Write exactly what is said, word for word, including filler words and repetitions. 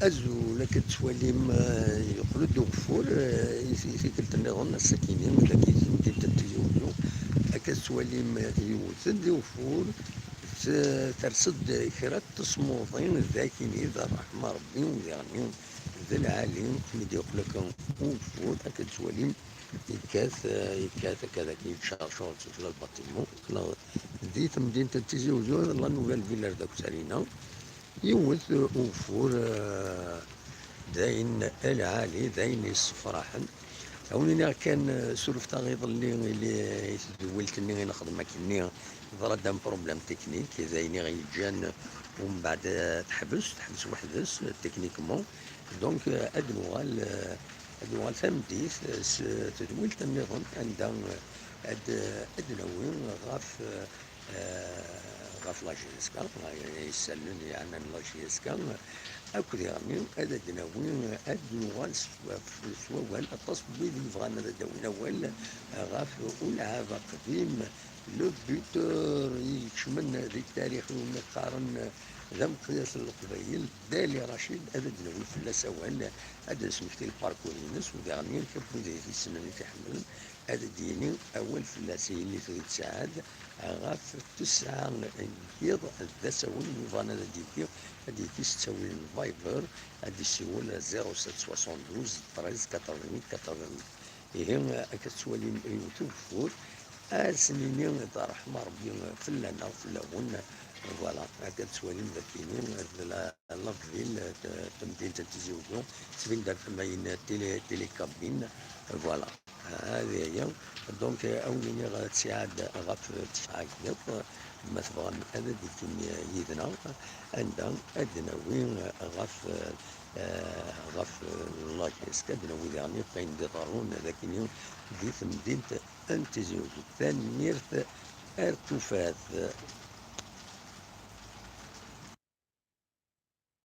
Azul, akka tettwalim, eh, yeqqel-d ugeffur, eh, i, i tikkelt nniḍen, ass-akini, dagi di temdint n Tizi Uzzu, akka tettwalim, eh, yewwet-d ugeffur, t-, ters-d kra n tesmuḍin, d akini, d ṛṛeḥma Ṛebbi, u diɣen d lɛali, mi d-yeqqel akka ugeffur, akka tettwalim, yekkat, eh, yekkat akka dagi, yettcercur s ukla lbatimu, neɣ di temdint n Tizi Uzzu, la Nouvelle Ville ar d akk tarina. Yiwet ugeffur, eh, d ayen lɛali, d ayen yessefraḥen. Ad wen-iniɣ kan, eh, surfet-aɣ iḍelli i li-, i tedwilt-nni i nexdem akkenni, yeḍra-d am problème technique, d ayen i ɣ-yeǧǧan, umbeɛd, eh, teḥbes, teḥbes weḥd-s, eh, techniquement. Donc, eh, ad nuɣal, eh, ad nuɣal tameddit, eh, s tedwilt nniḍen, anda, eh, ad, ad nawi ɣef, eh, eh, ɣef la J S K, eh, isallen yeɛnan la J S K, akk diɣen ad d-nawi, ad d-nuɣal s, s wawal, aṭas n wid yebɣan ad d-awin awal, eh, ɣef ulɛab aqdim, le buteur yekecmen di tarix i wumi qqaren d ameqyas n Leqbayel, Dali Racid, ad d-nawi fell-as awal, ad d-nesmekti lparkur-ines, u diɣen akk wid i t-issnen, i t-iḥemmlen, ad d-yini awal fell-as, yelli-t di tsaɛad, ɣef tesɛa n yiḍ d asawen, yebɣan ad d-yefki, ad d-yefki s ttawil n Viber, ad d-yessiwel zéro sept soixante-douze treize quatre-vingt-huit quatre-vingt-huit. Ihi, akka tettwalim yiwet ugeffur, ad s-nini d ṛṛeḥma Ṛebbi fell-aneɣ, fell-awen. Voilà, akka tettwalim d akini, d la, la ville, t-, tamdint n Tizi Uzzu, tettbin-d am ayen tili, tili kabine. Voilà. Hadi aya. Donc, ad wen-iniɣ ttiɛad ɣef tefɛayt, ma tebɣam ad d-tgim yid-neɣ, anda ad d-nawi ɣef, eh, ɣef la J S K, ad d-nawi diɣen ayen d-iḍerrun d akini di temdint n Tizi Uzzu. Tanemmirt ar tufat.